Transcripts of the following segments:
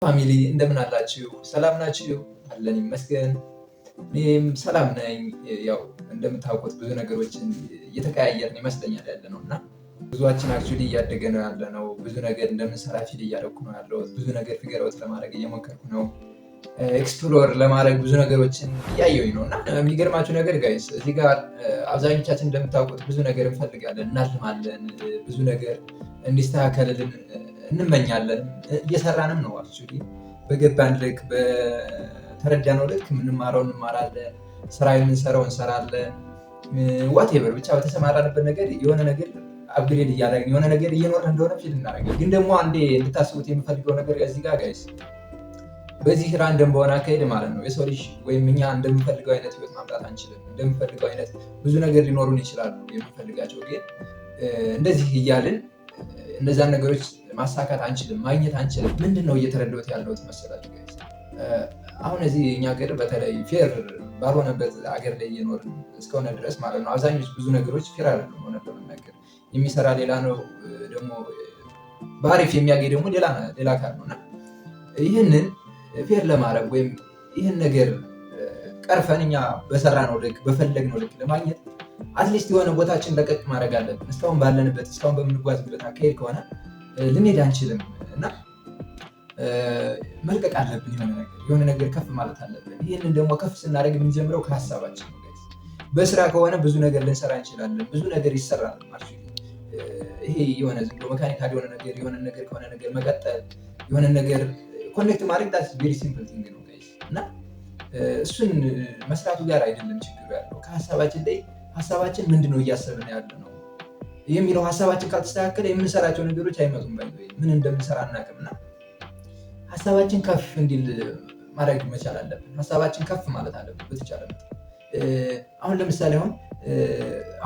Family፣ እንደምን አላችሁ? ሰላም ናችሁ? አለን ይመስገን። እኔም ሰላም ነኝ። ያው እንደምታውቁት ብዙ ነገሮችን እየተቀያየርን ይመስለኛል ያለ ነው እና ብዙችን actually እያደገ ነው ያለ ነው። ብዙ ነገር እንደምንሰራ feel እያደረኩ ነው ያለሁት። ብዙ ነገር figure out ለማድረግ እየሞከርኩ ነው። Explore ለማድረግ ብዙ ነገሮችን እያየሁኝ ነው። እና የሚገርማችሁ ነገር guys፣ እዚህ ጋር አብዛኞቻችን እንደምታውቁት ብዙ ነገር እንፈልጋለን፣ እናልማለን፣ ብዙ ነገር እንዲስተካከልልን እንመኛለን። እየሰራንም ነው። Actually በገባን ልክ፣ በተረዳነው ልክ የምንማረው እንማራለን፣ ስራ የምንሰራው እንሰራለን። Whatever ብቻ በተሰማራንበት ነገር የሆነ ነገር upgrade እያደረግን፣ የሆነ ነገር እየኖርን እንደሆነ feel እናደርጋለን። ግን ደግሞ አንዴ እንድታስቡት የምፈልገው ነገር እዚህ ጋር guys፣ በዚህ random በሆነ አካሄድ ማለት ነው የሰው ልጅ ወይም እኛ እንደምንፈልገው አይነት ህይወት ማምጣት አንችልም። እንደምንፈልገው አይነት ብዙ ነገር ሊኖሩን ይችላሉ የምንፈልጋቸው፣ ግን እንደዚህ እያልን እነዛን ነገሮች ማሳካት አንችልም፣ ማግኘት አንችልም። ምንድን ነው እየተረዳሁት ያለሁት መሰላችሁ guys? አሁን እዚህ እኛ ሀገር በተለይ fair ባልሆነበት ሀገር ላይ እየኖርን እስከሆነ ድረስ ማለት ነው አብዛኞች ብዙ ነገሮች fair አይደሉም። እውነት ለመናገር የሚሰራ ሌላ ነው፣ ደግሞ በአሪፍ የሚያገኝ ደግሞ ሌላ አካል ነው። እና ይህንን fair ለማድረግ ወይም ይህን ነገር ቀርፈን እኛ በሰራነው ልክ፣ በፈለግነው ልክ ለማግኘት at least የሆነ ቦታችን ለቀቅ ማድረግ አለብን። እስካሁን ባለንበት፣ እስካሁን በምንጓዝበት አካሄድ ከሆነ ልንሄድ አንችልም እና መልቀቅ አለብን። የሆነ ነገር ከፍ ማለት አለብን። ይህንን ደግሞ ከፍ ስናደርግ የምንጀምረው ከሀሳባችን ነው። በስራ ከሆነ ብዙ ነገር ልንሰራ እንችላለን። ብዙ ነገር ይሰራል። ይሄ የሆነ ዝም ብሎ mechanical የሆነ ነገር፣ የሆነ ነገር ከሆነ ነገር መቀጠል፣ የሆነ ነገር connect ማድረግ that's very simple thing ነው guys። እና እሱን መስራቱ ጋር አይደለም ችግሩ ያለው፣ ከሀሳባችን ላይ። ሀሳባችን ምንድን ነው እያሰብን ያለ ነው የሚለው ሀሳባችን ካልተስተካከለ የምንሰራቸው ነገሮች አይመጡም። By ምን እንደምንሰራ አናውቅም። እና ሀሳባችን ከፍ እንዲል ማድረግ መቻል አለብን። ሀሳባችን ከፍ ማለት አለብን በተቻለ መጠን። አሁን ለምሳሌ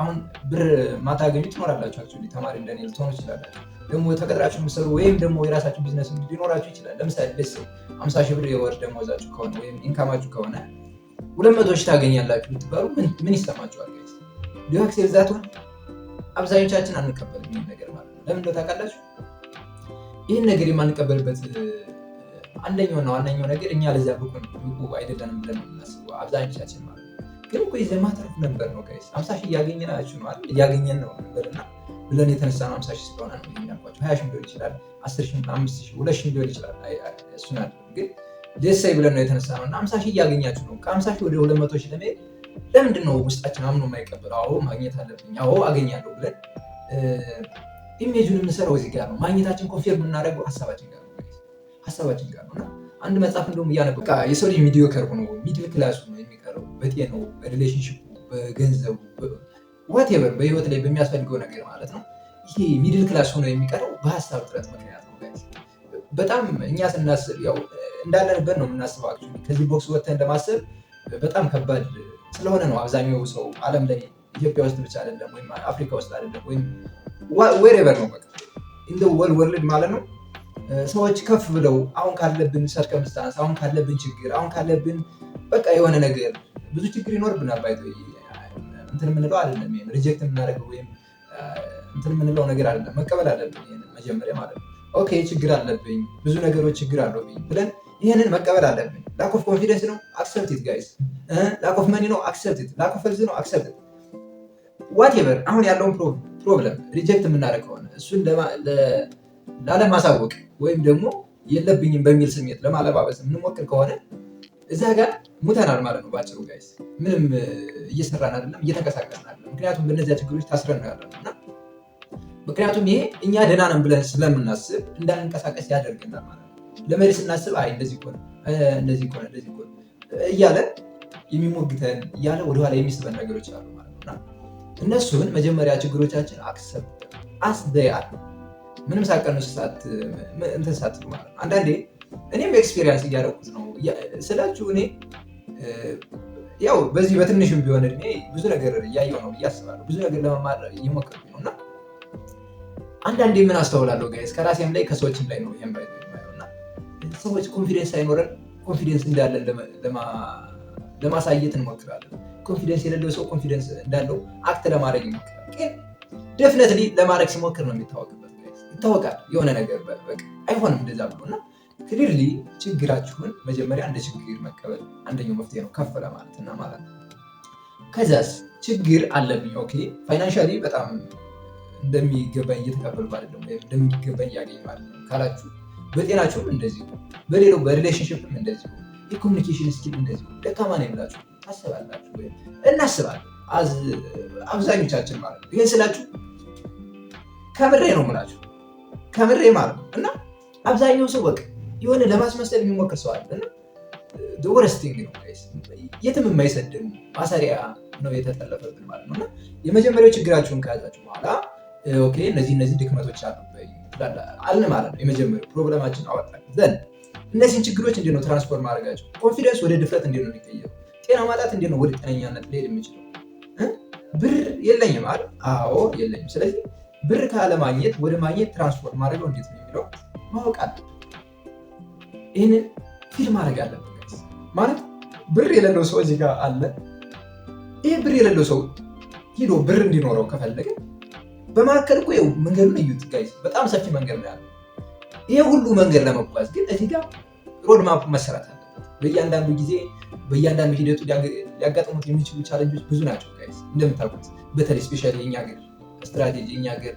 አሁን ብር ማታገኙ ትኖራላችሁ። Actually ተማሪ እንደኔ ልትሆኑ ትችላላችሁ። ደግሞ ተቀጥራችሁ የምትሰሩ ወይም ደግሞ የራሳችሁ ቢዝነስ ሊኖራችሁ ይችላል። ለምሳሌ ደስ 50,000 ብር የወር ደመወዛችሁ ከሆነ ወይም income ኣችሁ ከሆነ 200,000 ታገኛላችሁ ብትባሉ ምን ይሰማችኋል? Guys, do you accept that one? አብዛኞቻችን አንቀበልም ይህን ነገር ማለት ነው። ለምን እንደው ታውቃላችሁ? ይህን ነገር የማንቀበልበት አንደኛውና ዋነኛው ነገር እኛ ለዚያ ብቁ አይደለንም ብለን ነው የምናስበው አብዛኞቻችን ማለት ነው። ግን እኮ የዚህ ማትረፍ ነበር ነው guys። 50,000 እያገኘናችሁ ነው አይደል? እያገኘን ነው ነበርና ብለን የተነሳ ነው። 50,000 ስለሆነ ነው ይሄን ያልኳቸው። 20,000 ሊሆን ይችላል፣ 10,000፣ 5,000፣ 2,000 ሊሆን ይችላል። እሱን አይደለም፣ ግን let's say ብለን ነው የተነሳ ነው። እና 50,000 እያገኛችሁ ነው። ከ50,000 ወደ 200,000 ለመሄድ ለምንድን ነው ውስጣችን አምኖ የማይቀበለው? አዎ ማግኘት አለብኝ፣ አዎ አገኛለሁ ብለን image ኡን የምንሰራው እዚህ ጋር ነው። ማግኘታችን confirm የምናደርገው ሀሳባችን ጋር ነው፣ ሀሳባችን ጋር ነው። እና አንድ መጽሐፍ እንደውም እያነበብኩ የሰው ልጅ mediocre ሆኖ፣ middle class ሆኖ የሚቀረው በጤናው፣ በ relationship ኡ፣ በገንዘቡ፣ whatever በህይወት ላይ በሚያስፈልገው ነገር ማለት ነው። ይሄ middle class ሆኖ የሚቀረው በሀሳብ ጥረት ምክንያት ነው። በጣም እኛ ስናስብ ያው እንዳለንበት ነው የምናስበው። Actually ከዚህ box ወጥተን ለማሰብ በጣም ከባድ ስለሆነ ነው አብዛኛው ሰው ዓለም ላይ፣ ኢትዮጵያ ውስጥ ብቻ አይደለም ወይም አፍሪካ ውስጥ አይደለም ወይም wherever ነው፣ በቃ in the whole world ማለት ነው፣ ሰዎች ከፍ ብለው አሁን ካለብን circumstance፣ አሁን ካለብን ችግር፣ አሁን ካለብን በቃ የሆነ ነገር፣ ብዙ ችግር ይኖርብናል። By እንትን የምንለው አይደለም፣ reject የምናደርገው ወይም እንትን የምንለው ነገር አይደለም። መቀበል አለብን ይሄንን መጀመሪያ ማለት ነው። Okay ችግር አለብኝ፣ ብዙ ነገሮች ችግር አለብኝ ብለን ይህንን መቀበል አለብን። Lack of confidence ነው፣ accept it guys። Lack of money ነው፣ accept it። Lack of health ነው፣ accept it። Whatever አሁን ያለውን problem reject የምናደርግ ከሆነ፣ እሱን ላለማሳወቅ ወይም ደግሞ የለብኝም በሚል ስሜት ለማለባበስ የምንሞክር ከሆነ እዛ ጋር ሙተናል ማለት ነው። ባጭሩ guys፣ ምንም እየሰራን አይደለም፣ እየተንቀሳቀስን አይደለም። ምክንያቱም በእነዚያ ችግሮች ታስረን ነው ያለነው። እና ምክንያቱም ይሄ እኛ ደህና ነን ብለን ስለምናስብ እንዳንንቀሳቀስ ያደርገናል ማለት ነው። ለመሄድ ስናስብ አይ እንደዚህ እኮ ነው፣ እንደዚህ እኮ ነው፣ እንደዚህ እኮ ነው እያለ የሚሞግተን፣ እያለ ወደኋላ የሚስበን ነገሮች አሉ ማለት ነው። እና እነሱን መጀመሪያ ችግሮቻችን accept as they are፣ ምንም ሳቀንሱ፣ እንትን ሳትሉ ማለት ነው። አንዳንዴ እኔም experience እያደረኩት ነው ስላችሁ እኔ ያው በዚህ በትንሹም ቢሆን እድሜ ብዙ ነገር እያየሁ ነው ብዬ አስባለሁ። ብዙ ነገር ለመማር እየሞከርኩ ነው። እና አንዳንዴ ምን አስተውላለሁ guys፣ ከራሴም ላይ ከሰዎችም ላይ ነው ይሄን የማየው። እና ሰዎች confidence ሳይኖረን confidence እንዳለን ለማሳየት እንሞክራለን። Confidence የሌለው ሰው confidence እንዳለው act ለማድረግ ይሞክራል። ግን definitely ለማድረግ ሲሞክር ነው የሚታወቅበት፣ ይታወቃል። የሆነ ነገር በቃ አይሆንም እንደዛ ብሎ። እና Clearly ችግራችሁን መጀመሪያ እንደ ችግር መቀበል አንደኛው መፍትሄ ነው ከፍ ለማለት እና ማለት ነው። ከዛስ ችግር አለብኝ፣ okay፣ financially በጣም እንደሚገባኝ እየተቀበልኩ አይደለም ወይም እንደሚገባኝ እያገኘሁ አይደለም ካላችሁ፣ በጤናችሁም እንደዚሁ፣ በሌላው በ relationship ም እንደዚሁ፣ የ communication skill እንደዚሁ ደካማ ነኝ ብላችሁ ታስባላችሁ ወይም እናስባለን አብዛኞቻችን ማለት ነው። ይህን ስላችሁ ከምሬ ነው የምላችሁ፣ ከምሬ ማለት ነው። እና አብዛኛው ሰው በቃ የሆነ ለማስመሰል የሚሞክር ሰው አለ እና worst thing ነው፣ የትም የማይሰድን ማሰሪያ ነው የተጠለፈብን ማለት ነው። እና የመጀመሪያው ችግራችሁን ከያዛችሁ በኋላ okay፣ እነዚህ እነዚህ ድክመቶች አሉብኝ አልን ማለት ነው። የመጀመሪያው problem ኣችን አወጣን። Then እነዚህን ችግሮች እንዴት ነው transform ማድረጋቸው? Confidence ወደ ድፍረት እንዴት ነው የሚቀየረው? ጤና ማጣት እንዴት ነው ወደ ጤነኛነት ሊሄድ የሚችለው? ብር የለኝም አይደል? አዎ የለኝም። ስለዚህ ብር ካለማግኘት ወደ ማግኘት transform ማድረገው እንዴት ነው የሚለው ማወቅ አለብን። ይህንን feel ማድረግ አለብን። ማለት ብር የሌለው ሰው እዚህ ጋር አለ። ይህ ብር የሌለው ሰው ሂዶ ብር እንዲኖረው ከፈለገ በመካከል እኮ ይኸው መንገዱን እዩት guys፣ በጣም ሰፊ መንገድ ነው ያለው። ይሄ ሁሉ መንገድ ለመጓዝ ግን እዚህ ጋር road map መሰራት አለበት። በእያንዳንዱ ጊዜ በእያንዳንዱ ሂደቱ ሊያጋጥሙት የሚችሉ challenge ኦች ብዙ ናቸው guys፣ እንደምታውቁት። በተለይ especially የኛ ሀገር ስትራቴጂ፣ የኛ ሀገር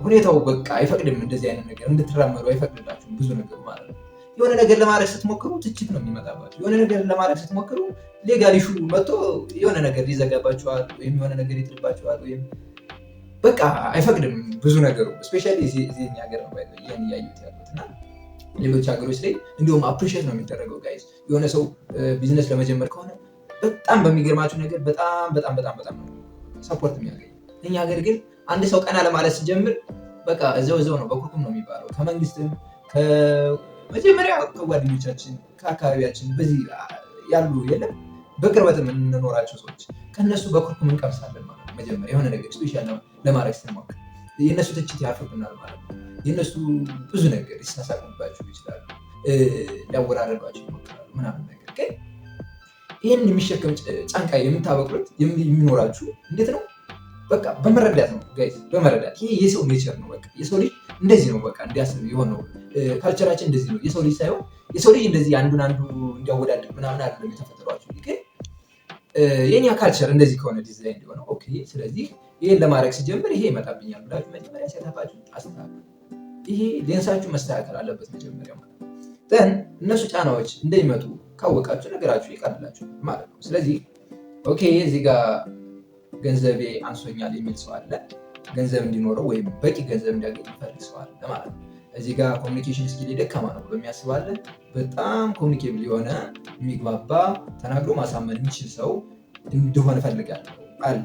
ሁኔታው በቃ አይፈቅድም፣ እንደዚህ አይነት ነገር እንድትራመዱ አይፈቅድላችሁም ብዙ ነገሩ ማለት ነው። የሆነ ነገር ለማድረግ ስትሞክሩ ትችት ነው የሚመጣባችሁ። የሆነ ነገር ለማድረግ ስትሞክሩ legal issue መጥቶ የሆነ ነገር ሊዘጋባችኋል ወይም የሆነ ነገር ይጥልባችኋል ወይም በቃ አይፈቅድም ብዙ ነገሩ። Especially እዚህ እኛ ሀገር ነው ይህን እያዩት ያሉት እና ሌሎች ሀገሮች ላይ እንዲሁም appreciate ነው የሚደረገው guys። የሆነ ሰው ቢዝነስ ለመጀመር ከሆነ በጣም በሚገርማችሁ ነገር በጣም በጣም በጣም በጣም ነው support የሚያገኝ። እኛ ሀገር ግን አንድ ሰው ቀና ለማለት ሲጀምር በቃ እዛው እዛው ነው፣ በኩርኩም ነው የሚባለው። ከመንግስትም፣ መጀመሪያ ከጓደኞቻችን፣ ከአካባቢያችን በዚህ ያሉ የለም በቅርበት የምንኖራቸው ሰዎች ከእነሱ በኩርኩም እንቀምሳለን ማለት ነው። መጀመሪያ የሆነ ነገር special ለማድረግ ስንሞክር የእነሱ ትችት ያርፍብናል ማለት ነው። የእነሱ ብዙ ነገር ይሳሳቁባቸው ይችላሉ፣ ሊያወራረዷቸው ይሞክራሉ ምናምን ነገር። ግን ይህን የሚሸከም ጫንቃ የምታበቅሉት የሚኖራችሁ እንዴት ነው? በቃ በመረዳት ነው guys፣ በመረዳት። ይሄ የሰው nature ነው። በቃ የሰው ልጅ እንደዚህ ነው፣ በቃ እንዲያስብ የሆነው culture ኣችን እንደዚህ ነው። የሰው ልጅ ሳይሆን የሰው ልጅ እንደዚህ አንዱን አንዱ እንዲያወዳድር ምናምን አይደለም የተፈጠሯቸው። ግን የኛ culture እንደዚህ ከሆነ ዲዛይን እንዲሆነው okay፣ ስለዚህ ይሄን ለማድረግ ሲጀምር ይሄ ይመጣብኛል ብላችሁ መጀመሪያ setup ኣችሁ አስተካክሉ። ይሄ ሌንሳችሁ መስተካከል አለበት መጀመሪያ ማለት ነው። Then እነሱ ጫናዎች እንደሚመጡ ካወቃችሁ ነገራችሁ ይቀልላችሁ ማለት ነው። ስለዚህ okay፣ እዚህ ጋር ገንዘቤ አንሶኛል የሚል ሰው አለ። ገንዘብ እንዲኖረው ወይም በቂ ገንዘብ እንዲያገኝ የሚፈልግ ሰው አለ ማለት ነው። እዚህ ጋር communication skill ደካማ ነው ብሎ የሚያስብ አለ። በጣም communicable የሆነ፣ የሚግባባ፣ ተናግሮ ማሳመን የሚችል ሰው እንደሆነ እፈልጋለሁ አለ።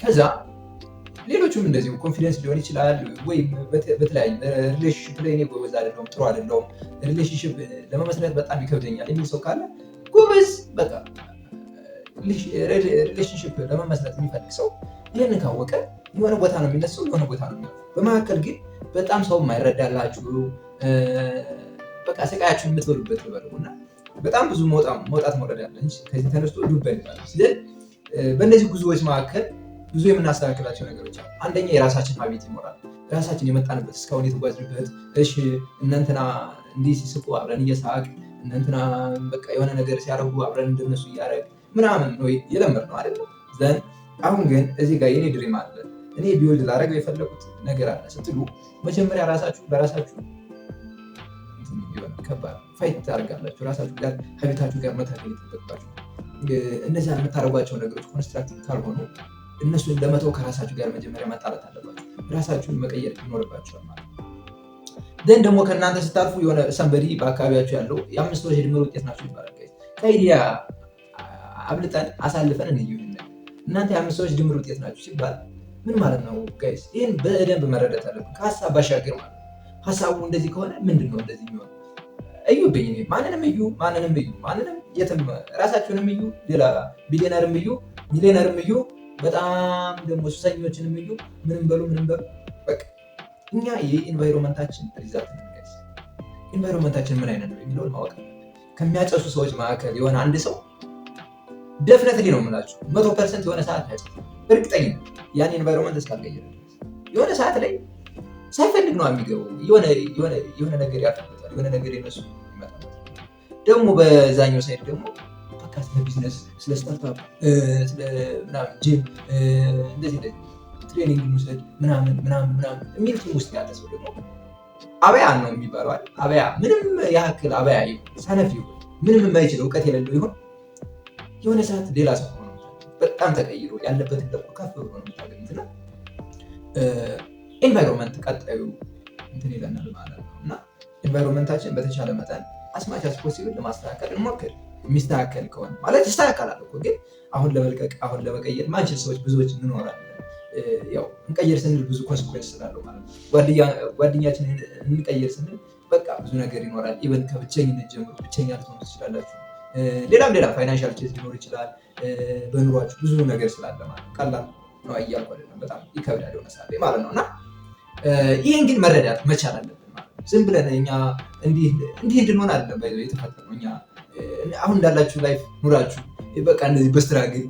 ከዛ ሌሎቹም እንደዚሁ confidence ሊሆን ይችላል ወይም በተለያዩ relationship ላይ እኔ ጎበዝ አይደለሁም፣ ጥሩ አይደለሁም፣ relationship ለመመስረት በጣም ይከብደኛል የሚል ሰው ካለ ጎበዝ፣ በቃ relationship ለመመስረት የሚፈልግ ሰው ይህንን ካወቀ የሆነ ቦታ ነው የሚነሳው፣ የሆነ ቦታ ነው የሚያልፈው። በመካከል ግን በጣም ሰው የማይረዳላችሁ፣ በቃ ስቃያችሁን የምትበሉበት ልበለው እና በጣም ብዙ መውጣት መውረድ አለ እንጂ ከዚህ ተነስቶ ዱባ ይባላል። ስለዚህ በእነዚህ ጉዞዎች መካከል ብዙ የምናስተካክላቸው ነገሮች አሉ። አንደኛ የራሳችን habit ይኖራል። ራሳችን የመጣንበት፣ እስካሁን የተጓዝንበት፣ እሺ እነንትና እንዲህ ሲስቁ አብረን እየሳቅ፣ እነንትና በቃ የሆነ ነገር ሲያደርጉ አብረን እንደነሱ እያደረግ ምናምን ነው የለመድነው አይደለም። Then አሁን ግን እዚህ ጋር የኔ dream አለ፣ እኔ build ላደርገው የፈለጉት ነገር አለ ስትሉ መጀመሪያ ራሳችሁ በራሳችሁ ከባድ fight ታደርጋላችሁ። ራሳችሁ ጋር habit ኣችሁ ጋር መታገል ይጠበቅባችሁ። እነዚያን የምታደርጓቸው ነገሮች constructive ካልሆኑ እነሱን ለመተው ከራሳችሁ ጋር መጀመሪያ መጣላት አለባችሁ። ራሳችሁን መቀየር ይኖርባችኋል ማለት ነው። Then ደግሞ ከእናንተ ስታልፉ የሆነ somebody በአካባቢያችሁ ያለው የአምስት ሰዎች የድምር ውጤት ናቸው ይባላል። ከ idea አብልጠን አሳልፈን እንዩ። እናንተ የአምስት ሰዎች ድምር ውጤት ናቸው ሲባል ምን ማለት ነው guys? ይህን በደንብ መረዳት አለብን። ከሀሳብ ባሻገር ማለት ነው። ሀሳቡ እንደዚህ ከሆነ ምንድን ነው እንደዚህ የሚሆነው? እዩብኝ፣ ማንንም እዩ፣ ማንንም እዩ፣ ማንንም የትም ራሳችሁንም እዩ፣ ሌላ ቢሊዮነርም እዩ፣ ሚሊዮነርም እዩ፣ በጣም ደግሞ ሱሰኞችንም እዩ፣ ምንም በሉ ምንም በሉ በቃ እኛ የ environment ኣችን result ነው guys። Environment ኣችን ምን አይነት ነው የሚለውን ማወቅ አለብን። ከሚያጨሱ ሰዎች መካከል የሆነ አንድ ሰው definitely ነው የምላችሁ 100% የሆነ ሰዓት ያጨሳል። እርግጠኛ ያን environment እስካልቀየረ ድረስ የሆነ ሰዓት ላይ ሳይፈልግ ነው የሚገባው። የሆነ ነገር ያልፍበታል፣ የሆነ ነገር የነሱ ይመጣል። ደግሞ በዛኛው side ደግሞ በቃ ስለ ቢዝነስ፣ ስለ startup፣ ስለ ምናምን፣ ጂም፣ እንደዚህ እንደዚህ training ውሰድ ምናምን ምናምን ምናምን የሚል team ውስጥ ያለ ሰው ደግሞ አበያ ነው የሚባለው አይደል? አበያ ምንም ያክል አበያ ይሁን፣ ሰነፍ ይሁን፣ ምንም የማይችል፣ እውቀት የሌለው ይሁን፣ የሆነ ሰዓት ሌላ ሰው ሆኖ በጣም ተቀይሮ ያለበትን ደግሞ ከፍ ብሎ ነው የምታገኙት። እና environment ቀጣዩ እንትን ይለናል ማለት ነው። እና environment ኣችን በተቻለ መጠን as much as possible ለማስተካከል እንሞክር። የሚስተካከል ከሆነ ማለት ይስተካከላል እኮ፣ ግን አሁን ለመልቀቅ፣ አሁን ለመቀየር ማንችል ሰዎች ብዙዎች እንኖራለን። ያው እንቀይር ስንል ብዙ consequence ስላለው ማለት ነው። ጓደኛችንን እንቀይር ስንል በቃ ብዙ ነገር ይኖራል። Even ከብቸኝነት ጀምሮ ብቸኛ ልትሆኑ ትችላላችሁ። ሌላም ሌላ financial case ሊኖር ይችላል። በኑሯችሁ ብዙ ነገር ስላለ ማለት ነው። ቀላል ነው እያልኩ አይደለም፣ በጣም ይከብዳል የሆነ ሰዓት ላይ ማለት ነው። እና ይህን ግን መረዳት መቻል አለብን ማለት ነው። ዝም ብለን እኛ እንዲህ እንድንሆን አይደለም የተፈጠርነው። እኛ አሁን እንዳላችሁ life ኑራችሁ በቃ እንደዚህ በ struggle፣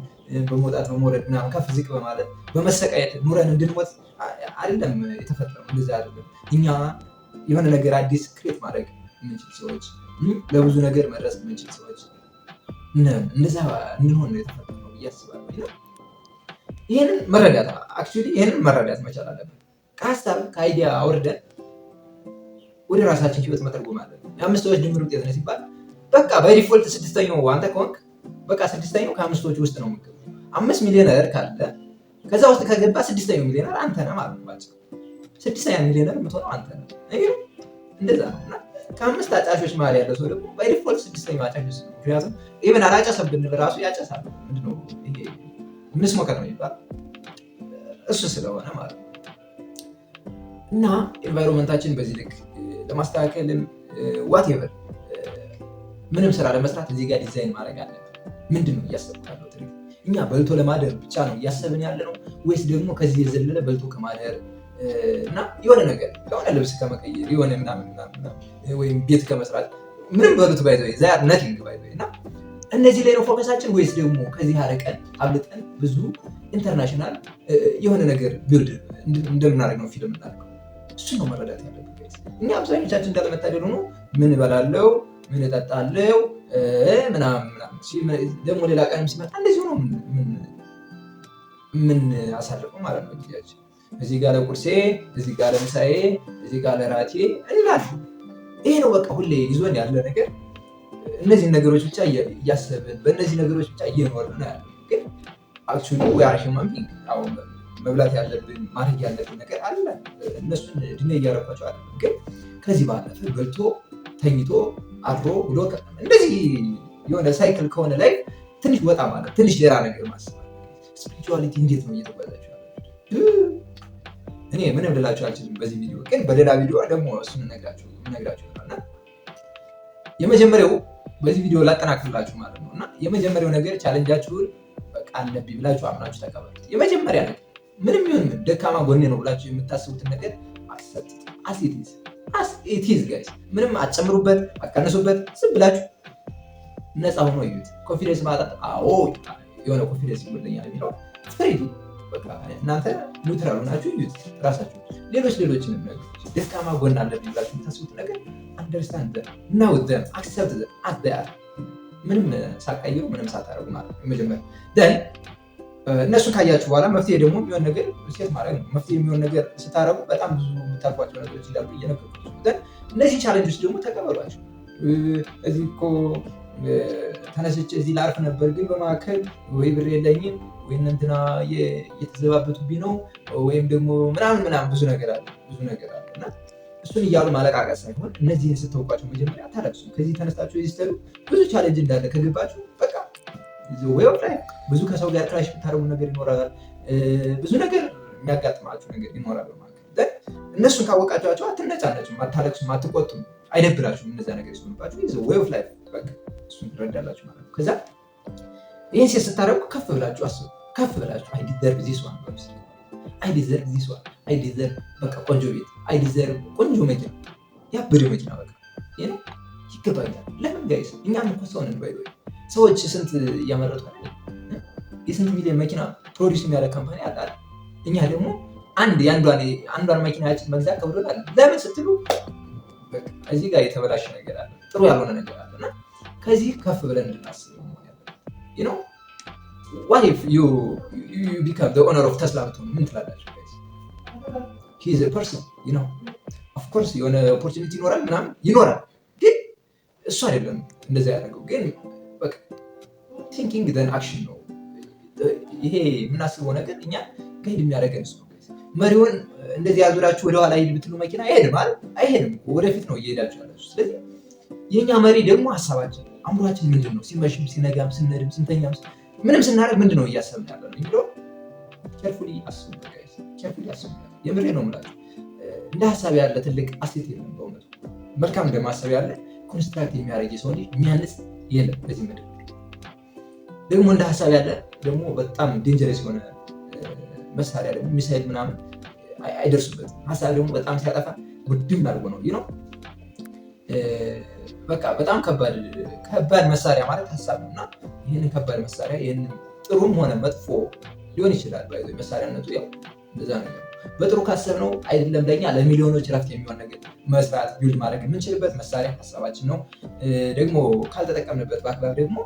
በመውጣት በመውረድ ምናምን፣ ከፍ ዝቅ በማለት፣ በመሰቃየት ኑረን እንድንሞት አይደለም የተፈጠረው። እንደዛ አይደለም። እኛ የሆነ ነገር አዲስ create ማድረግ የምንችል ሰዎች፣ ለብዙ ነገር መድረስ የምንችል ሰዎች ነን። እንደዛ እንድንሆን ነው የተፈጠረው ብዬ አስባለሁ። ይህንን መረዳት፣ actually ይህንን መረዳት መቻል አለብን። ከሀሳብ፣ ከ idea አውርደን ወደ ራሳችን ህይወት መተርጎም አለብን። የአምስት ሰዎች ድምር ውጤት ነው ሲባል በቃ by default ስድስተኛው አንተ ከሆንክ በቃ ስድስተኛው ከአምስቶች ውስጥ ነው የምትገባው። 5 ሚሊዮነር ካለ ከዛ ውስጥ ከገባ ስድስተኛው ሚሊዮነር አንተ ነህ ማለት ነው። ስድስተኛ ሚሊዮነር የምትሆነው አንተ ነህ። እንደዛ ነው። እና ከአምስት አጫሾች መሀል ያለው ሰው ደግሞ by default ስድስተኛው አጫሽ ነው። ምክንያቱም even አላጨሰም ብንል ራሱ ያጨሳል። ምንድነው ይሄ ምን smoker ነው የሚባል እሱ ስለሆነ ማለት ነው። እና environment ኣችን በዚህ ልክ ለማስተካከልም whatever ምንም ስራ ለመስራት እዚህ ጋር ዲዛይን ማድረግ አለብን። ምንድን ነው እያሰብኩ ያለው? እኛ በልቶ ለማደር ብቻ ነው እያሰብን ያለ ነው ወይስ ደግሞ ከዚህ የዘለለ በልቶ ከማደር እና የሆነ ነገር፣ የሆነ ልብስ ከመቀየር፣ የሆነ ምናምን ወይም ቤት ከመስራት፣ ምንም በሉት by the way they are nothing by the way፣ እና እነዚህ ላይ ነው focus ኣችን ወይስ ደግሞ ከዚህ አርቀን አብልጠን ብዙ international የሆነ ነገር build እንደምናደርግ ነው feel የምናደርገው? እሱን ነው መረዳት ያለብን። እኛ አብዛኞቻችን እንዳለመታደል ሆኖ ምን እበላለው፣ ምን እጠጣለው ምናምን ምናምን፣ ደግሞ ሌላ ቀንም ሲመጣ እንደዚሁ ነው ምን አሳልፈው ማለት ነው ጊዜያችን። እዚህ ጋር ለቁርሴ፣ እዚህ ጋር ለምሳዬ፣ እዚህ ጋር ለራቴ እንላለን። ይሄ ነው በቃ ሁሌ ይዞን ያለ ነገር። እነዚህን ነገሮች ብቻ እያሰብን፣ በእነዚህ ነገሮች ብቻ እየኖርን ነው ያለው። ግን actually we are human being። አሁን መብላት ያለብን፣ ማድረግ ያለብን ነገር አለ። እነሱን ድኔ እያረኳቸው አለ። ግን ከዚህ ባለፈ በልቶ፣ ተኝቶ፣ አድሮ ብሎ እንደዚህ የሆነ cycle ከሆነ ላይ ትንሽ ወጣ ማለት፣ ትንሽ ሌላ ነገር ማሰብ። Spirituality እንዴት ነው እየተጓዛችሁ ያላችሁ? እኔ ምንም ልላችሁ አልችልም በዚህ ቪዲዮ፣ ግን በሌላ ቪዲዮ ደግሞ እሱን እነግራችሁ ይሆናል። እና የመጀመሪያው በዚህ ቪዲዮ ላጠናክርላችሁ ማለት ነው። እና የመጀመሪያው ነገር challenge ኣችሁን በቃ አለብኝ ብላችሁ አምናችሁ ተቀበሉት። የመጀመሪያ ነገር ምንም ይሁን ምን ደካማ ጎኔ ነው ብላችሁ የምታስቡትን ነገር accept as it is፣ as it is guys። ምንም አትጨምሩበት፣ አትቀንሱበት። ዝም ብላችሁ ነፃ ሆኖ እዩት። Confidence ማጣት፣ አዎ የሆነ confidence ይጎድለኛል የሚለው free፣ በቃ እናንተ neutral ሆናችሁ እዩት ራሳችሁ። ሌሎች ሌሎችንም ነገሮች ደካማ ጎን አለብኝ ብላችሁ የምታስቡት ነገር understand them, know them, accept them as they are፣ ምንም ሳትቀይሩ፣ ምንም ሳታደርጉ ማለት ነው። የመጀመሪያ then እነሱን ካያችሁ በኋላ መፍትሄ ደግሞ የሚሆን ነገር set ማድረግ ነው። መፍትሄ የሚሆን ነገር ስታደርጉ በጣም ብዙ የምታልፏቸው ነገሮች እንዳሉ እየነገርኳችሁ፣ then እነዚህ challenge ኦች ደግሞ ተቀበሏቸው። እዚህ እኮ ተነስቼ እዚህ ላርፍ ነበር፣ ግን በመካከል ወይ ብር የለኝም፣ ወይ እንትና እየተዘባበቱብኝ ነው፣ ወይም ደግሞ ምናምን ምናምን ብዙ ነገር አለ፣ ብዙ ነገር አለ። እና እሱን እያሉ ማለቃቀስ ሳይሆን እነዚህን ስተውቋቸው መጀመሪያ አታለቅሱም። ከዚህ ተነስታችሁ እዚህ ስትሄዱ ብዙ challenge እንዳለ ከገባችሁ በቃ way of life ብዙ ከሰው ጋር clash የምታደርጉ ነገር ይኖራል። ብዙ ነገር የሚያጋጥማችሁ ነገር ይኖራል። በመካከል እነሱን ካወቃችኋቸው አትነጫነጩም፣ አታለቅሱም፣ አትቆጡም፣ አይደብራችሁም። እነዚያ ነገር ሲሆንባችሁ way of life በቃ እሱን ትረዳላችሁ ማለት ነው። ከዛ ይህን set ስታደርጉ ከፍ ብላችሁ አስቡ። ከፍ ብላችሁ I deserve this one፣ I deserve this one፣ I deserve በቃ ቆንጆ ቤት፣ I deserve ቆንጆ መኪና፣ ያበደ መኪና፣ በቃ ይህ ነው ይገባኛል። ለምን guys፣ እኛም እኮ ሰው ነን። By ሰዎች ስንት እያመረቱ፣ የስንት ሚሊዮን መኪና produce የሚያደርግ company አለ። እኛ ደግሞ አንድ የአንዷን መኪናችን መግዛት ከብዶናል። ለምን ስትሉ እዚህ ጋር የተበላሸ ነገር አለ፣ ጥሩ ያልሆነ ነገር አለ። እና ከዚህ ከፍ ብለን እንድናስብ መሆን ያለበት። What if you become the owner of Tesla ብትሆኑ ምን ትላላችሁ? He's a person. Of course የሆነ opportunity ይኖራል፣ ምናምን ይኖራል፣ ግን እሱ አይደለም እንደዛ ያደረገው። ግን በቃ thinking then action ነው። ይሄ የምናስበው ነገር እኛ guide የሚያደርገን እሱ ነው። መሪውን እንደዚህ ያዙራችሁ ወደኋላ ሂድ ብትሉ መኪና አይሄድም አይደል? አይሄድም፣ ወደፊት ነው እየሄዳችሁ ያላችሁ። ስለዚህ የእኛ መሪ ደግሞ ሀሳባችን፣ አእምሯችን ምንድን ነው? ሲመሽም ሲነጋም ስንሄድም ስንተኛም ምንም ስናደርግ ምንድን ነው እያሰብን ያለ ነው የሚለው carefully አስቡበት guys፣ carefully አስቡበት። የምሬ ነው የምላችሁ። እንደ ሀሳብ ያለ ትልቅ asset የለም በእውነቱ። መልካም እንደማሰብ ያለ construct የሚያደርግ የሰው ልጅ የሚያንጽ የለም በዚህ ምድር። ደግሞ እንደ ሀሳብ ያለ ደግሞ በጣም dangerous የሆነ መሳሪያ ደግሞ ሚሳይል ምናምን አይደርሱበትም። ሀሳብ ደግሞ በጣም ሲያጠፋ ውድም አድርጎ ነው። በቃ በጣም ከባድ ከባድ መሳሪያ ማለት ሀሳብ ነው። እና ይህንን ከባድ መሳሪያ፣ ይህንን ጥሩም ሆነ መጥፎ ሊሆን ይችላል። መሳሪያነቱ ያው እንደዛ ነገር ነው። በጥሩ ካሰብነው አይደለም ለኛ ለሚሊዮኖች ረፍት የሚሆን ነገር መስራት፣ build ማድረግ የምንችልበት መሳሪያ ሀሳባችን ነው። ደግሞ ካልተጠቀምንበት በአግባብ ደግሞ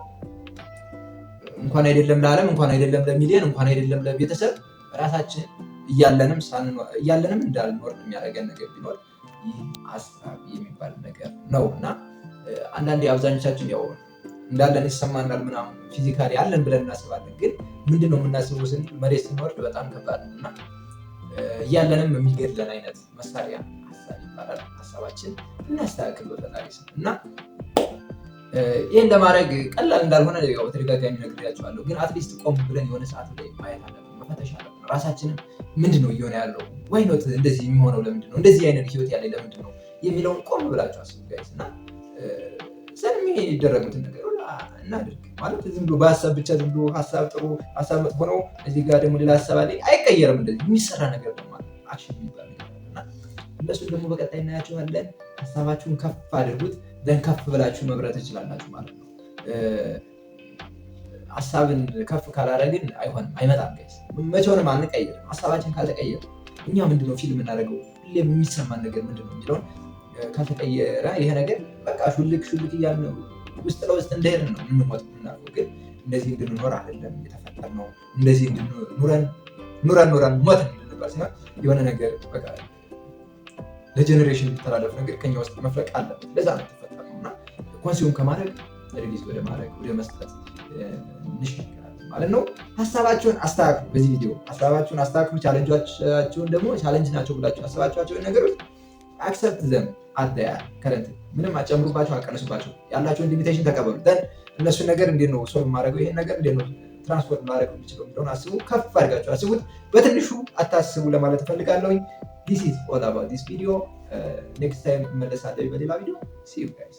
እንኳን አይደለም ለዓለም፣ እንኳን አይደለም ለሚሊዮን፣ እንኳን አይደለም ለቤተሰብ፣ ራሳችን እያለንም እንዳልኖር የሚያደርገን ነገር ቢኖር ይህ ሀሳብ የሚባል ነገር ነው። እና አንዳንዴ አብዛኞቻችን ያው እንዳለን ይሰማናል ምናምን፣ physically አለን ብለን እናስባለን። ግን ምንድን ነው የምናስበው ስንል መሬት ስንወርድ በጣም ከባድ ነው። እና እያለንም የሚገድለን አይነት መሳሪያ ሀሳብ ይባላል። ሀሳባችን እናስተካክል በፈጣሪ ስም። እና ይህን ለማድረግ ቀላል እንዳልሆነ በተደጋጋሚ ነግሬያቸዋለሁ። ግን at least ቆም ብለን የሆነ ሰዓት ላይ ማየት አለብን፣ መፈተሽ አለብን። ራሳችንን ምንድን ነው እየሆነ ያለው? Why not እንደዚህ የሚሆነው ለምንድን ነው? እንደዚህ አይነት ህይወት ያለኝ ለምንድን ነው የሚለውን ቆም ብላችሁ አስቡ guys። እና then የሚደረጉትን ነገር እናድርግ። ማለት ዝም ብሎ በሀሳብ ብቻ፣ ዝም ብሎ ሀሳብ ጥሩ፣ ሀሳብ መጥፎ ነው፣ እዚህ ጋር ደግሞ ሌላ ሀሳብ አለ፣ አይቀየርም። እንደዚህ የሚሰራ ነገር ደግሞ action የሚባል ነገር አለ። እና እነሱን ደግሞ በቀጣይ እናያቸዋለን። ሀሳባችሁን ከፍ አድርጉት፣ then ከፍ ብላችሁ መብረር ትችላላችሁ ማለት ነው። ሀሳብን ከፍ ካላደረግን አይሆንም፣ አይመጣም። Guys፣ መቼውንም አንቀይርም። ሀሳባችን ካልተቀየረ፣ እኛ ምንድነው feel የምናደርገው፣ ሁሌም የሚሰማን ነገር ምንድነው የሚለውን ካልተቀየረ ይሄ ነገር በቃ ሹልክ ሹልክ እያልን ውስጥ ለውስጥ እንደሄድን ነው የምንሞት የምናልፈው። ግን እንደዚህ እንድንኖር አይደለም የተፈጠርነው። እንደዚህ ኑረን ኑረን ኑረን ሞት እንድንባል ሲሆን የሆነ ነገር በቃ ለ generation የሚተላለፍ ነገር ከኛ ውስጥ መፍለቅ አለበት። ለዛ ነው የተፈጠርነው። እና consume ከማድረግ release ወደ ማድረግ፣ ወደ መስጠት እንሻገራለን ማለት ነው። ሀሳባችሁን አስተካክሉ። በዚህ ቪዲዮ ሀሳባችሁን አስተካክሉ። Challenge ኦቻችሁን ደግሞ challenge ናቸው ብላችሁ ያሰባችኋቸውን ነገሮች accept them as they are current። ምንም አጨምሩባቸው፣ አቀንሱባቸው። ያላቸውን limitation ተቀበሉ። Then እነሱን ነገር እንዴት ነው solve ማድረገው፣ ይሄን ነገር እንዴት ነው transform ማድረግ የሚችለው የሚለውን አስቡ። ከፍ አድርጋችሁ አስቡት። በትንሹ አታስቡ ለማለት እፈልጋለሁኝ። This is all about this video። Next time እመለሳለሁ በሌላ ቪዲዮ። See you guys።